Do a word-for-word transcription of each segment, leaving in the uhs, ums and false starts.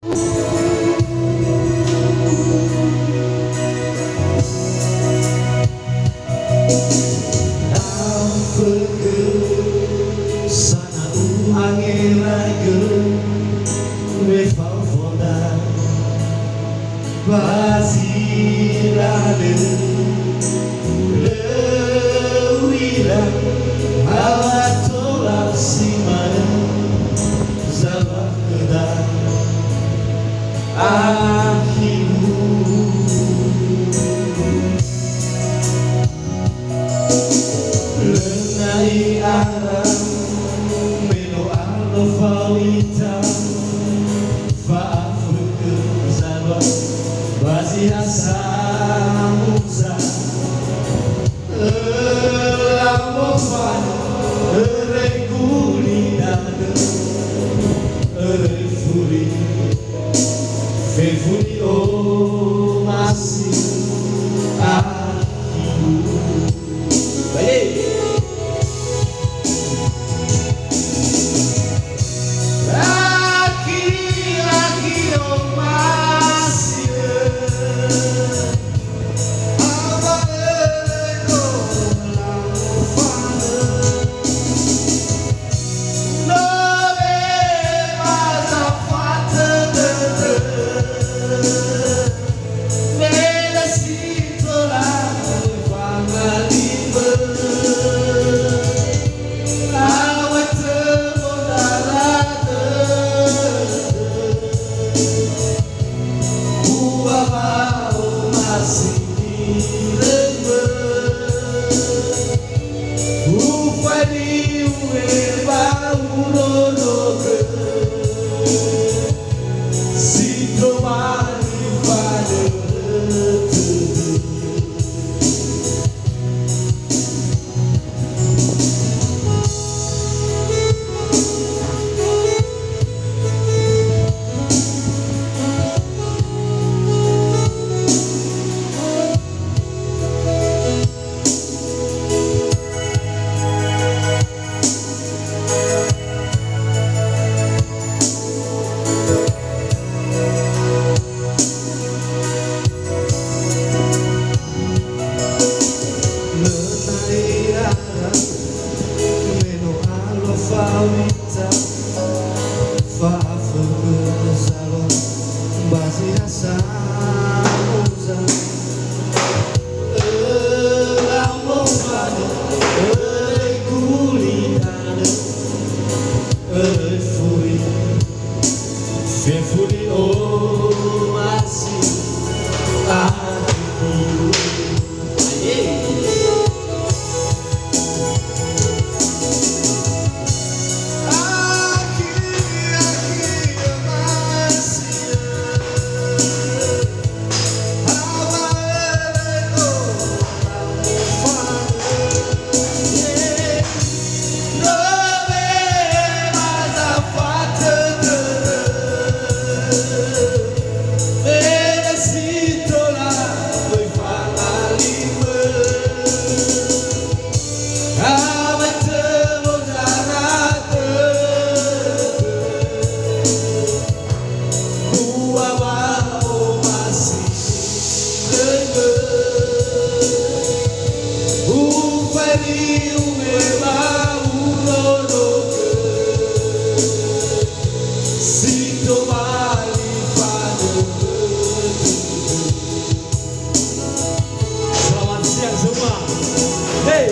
Afögö sanau angeraigö wefao fonda ba zi lalö. Lö u'ila hawa tola si manö zalua khöda akhigu. Lö na'i ara me no alo fao ita, fa'afögö zalua ba zi ha samuza. Öla mofanö, öre gulidanö, öre furi, fefuli omasi akhigu. Baye. Akhi, akhi omasi. Uŵa'ö masini römö, ufadiu eba urorogö, si tobali fadödö. Lö na'i ara me no alua fao ita, fa'afögö zalua ba zi ha samuza. Öla mofanö, öre gulidanö, öre furi, fefuli omasi akhigu. Aye. Selamat siang semua. Hey.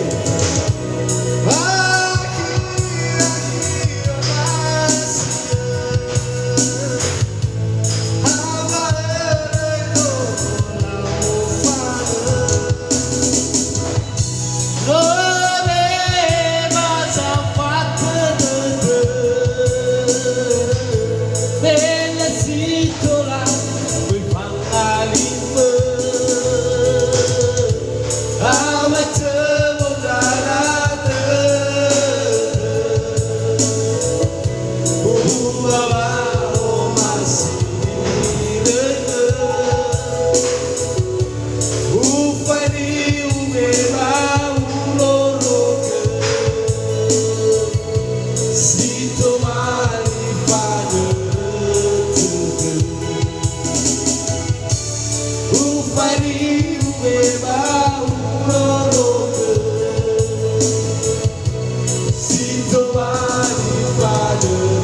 Iŵe ba hulorogö, si tobali fadö.